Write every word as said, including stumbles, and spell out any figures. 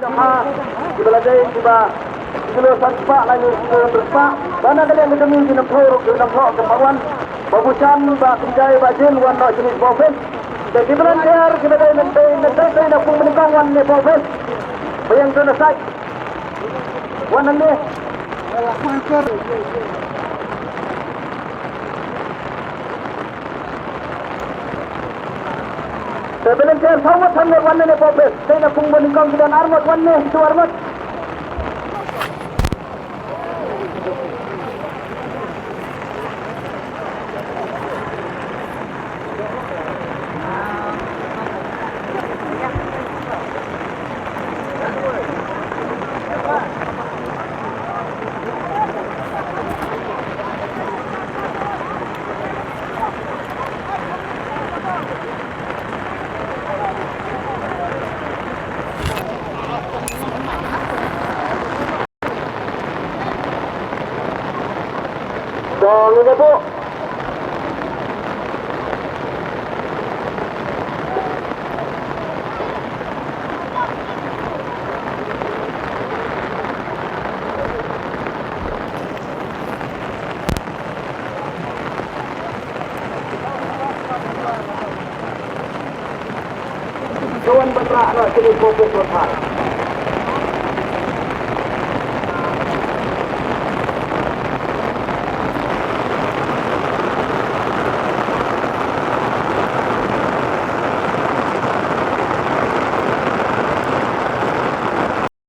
Kiba la dei kiba kilo san spah lane kilo hynriew spah. Ba na ka liang ka jong ngi ki nongthoh ruh ki nongthoh ki wan. Ba Bushan, ba Kynjai, ba Jin wan noh shane shapoh office. Te ki volunteer kiba dei na, dei na, dei na pung ba nyngkong wan ne shapoh office. Ba ïeng to na side. Wan hangne. Te volunteer saw ngut, saw ngut wan ne shapoh office. Dei na pung ba nyngkong ki don ar ngut, wan ne, kito ar ngut. Dong ïa ka buh. Kawan batra na sini fokus lokal.